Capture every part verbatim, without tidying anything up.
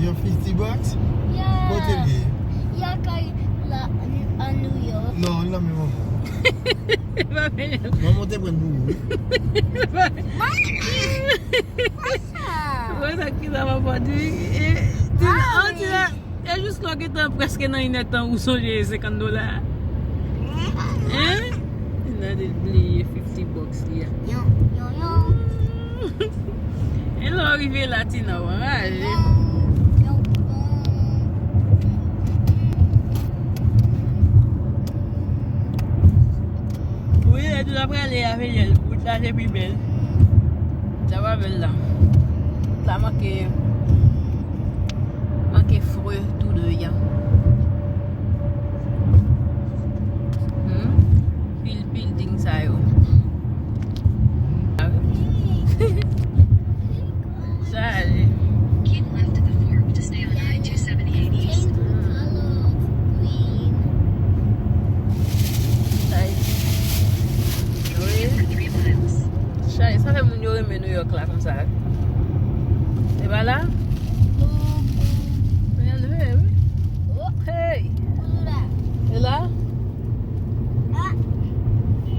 Yon fifty bucks? Yeah. Kote l ye? Yon kay la, an New York. Non, li nan men manman. Manman te pran pou ou, wi. Mwen sa ki sa papa di. E, ti, ah, an ti la, e jis lè w gentan prèske nan inèdtan ou sonje senkant dola. Hein? Gade l bliye fifty bucks li a. Yon, yon, yon. E lè w rive la, Tina, w anraje. Yon, yon, yon. Wi, lè tou la prale avè l, wout la te pi bèl. Sa pa bèl la. Wout la manke, manke fre tou de yan. Hmm? Pil building sa yo. Chaje. Keep left of the fork to stay on I two seventy-eight East. Chaje. Continue for three miles. Chaje, sa fè moun yo renmen New York la konsa. E pa la? Kounye a l veye, wi. Hey! E la?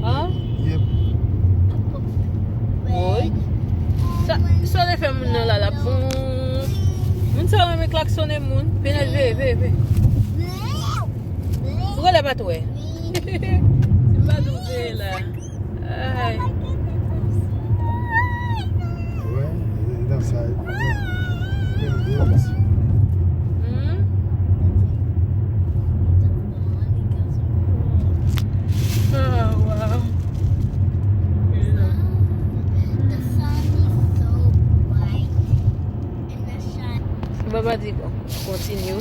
An? Yep. Woy. Sa, sa w te fè moun nan la, l ap fon. Moun sa yo renmen klaksonnen moun. Penèl, veye, veye, veye. Ou genlè pa t wè. Se pa di w te la. Ay. Wè, e nan sa, e nan, e nan. Hmm? Oh, wow. Papa di continue.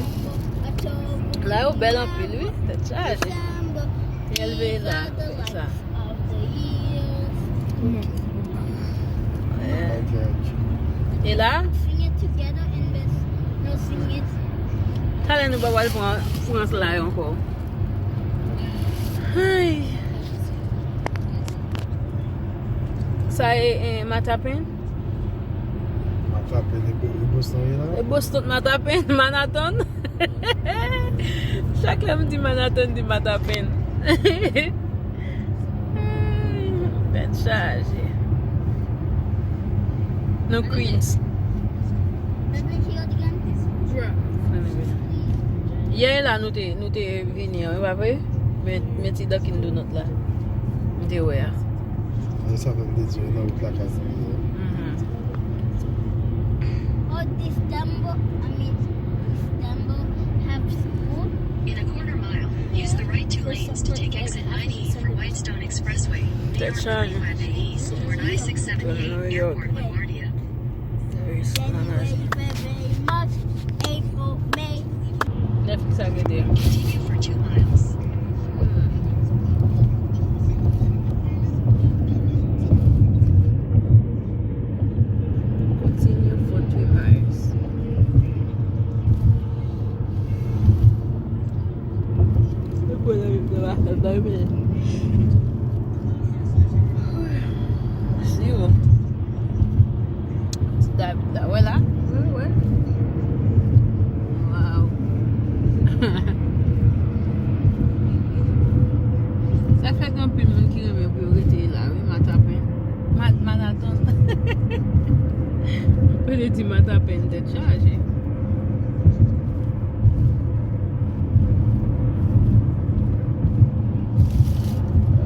La yo bèl anpil, wi. Tèt chaje. Elve la, sa. E la? Talè nou pa pral pran Frans la ankò. Ay. Sa e, e Matapen? Matapen, e Bo-, e Boston ye la? E Boston, Matapen, Manhattan. Chak lè m di Manhattan, m di Matapen. Tèt chaje. Nou Queens. Yè la nou te, nou te vini an, wi, pa vre? Men, men ti Dunkin Donut la. M te wè a. E sa fè m te di w nan wout lakay sa. Mhm. Oh, this Dumbo, I mean, this Dumbo have school. In a quarter mile, use the right two lanes to take exit ninety for Whitestone Expressway. Tèt chaje. New York. January, February, March, April, May. Nèf ki sa gen deyò. Continue for two miles. Hmm. Continue for three miles. Siwo. Ti David la, wè la? Wè, wè. Wow. Sa fè gen anpil moun ki renmen pou yo rete la, wi, Matapen. Ma-, Manhattan. Mwen te di Matapen, tèt chaje.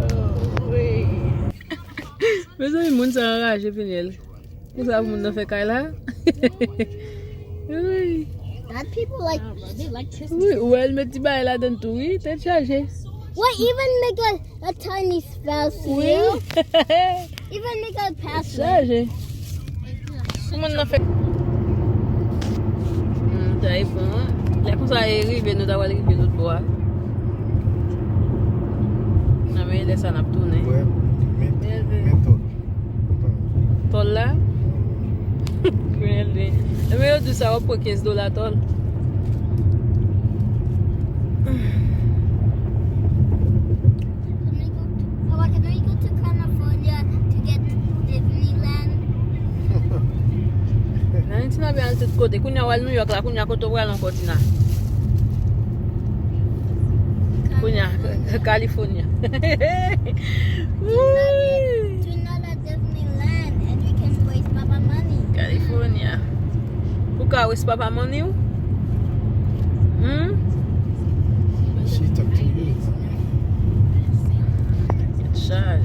Oh, wi. Mezanmi, moun sa anraje, Peniel. Ou sa moun nan fè kay la? Wi. That people like, they like Christmas. Wi, ou wè l met ti bagay ladann tou, wi, tèt chaje. Wait, even make a, a tiny spouse. Wi. Even make a pass. Tèt chaje. Moun nan fè. Hmm, ta e bon, wi. Lè konsa e rive, nou ta pral rive lòt bò a. Nan men lè sa n ap tounen. Wè, men, men tòl. Tòl la? Kounye a li. Ebyen, yo di sa, w ap pran kenz dola tòl. Papa, can we go to California to get Disneyland? Nan Tina byen al Tout kote. Kounye a w al New York la, kounye a kote w pral ankò, Tina? Kounye a, California. Tina, Disneyland, and you can waste papa money. California. Ou ka waste papa money ou? Hmm? She talk to you. Chaj.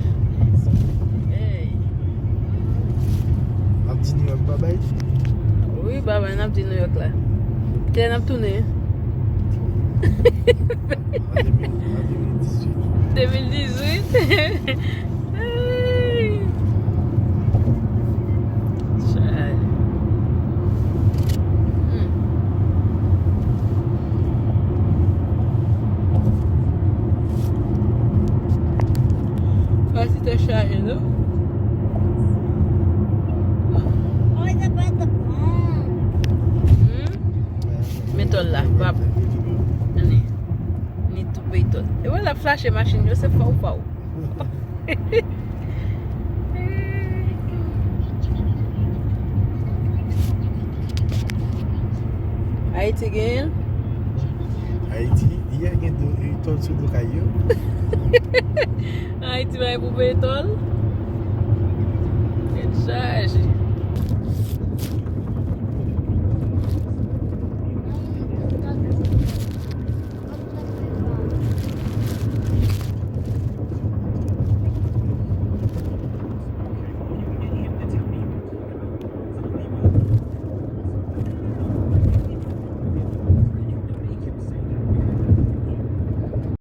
Hey. Ap di New York babay? Wi, babay, n ap di New York la. Kilè n ap tounen? An de mil, an de mil dizuit. De mil dizuit? Hey. Chay. Hmm. Pati te chaje, non? Oh, it's about the bomb. Hmm? Men tòl la, pap. Ane. Ni tou pey tòl. E wè l ap flache machin yo, se faw faw. Ayiti genyen l? Ayiti, yè gen do, e, tòl sou do kay yo. Ayiti bay pou peye tòl?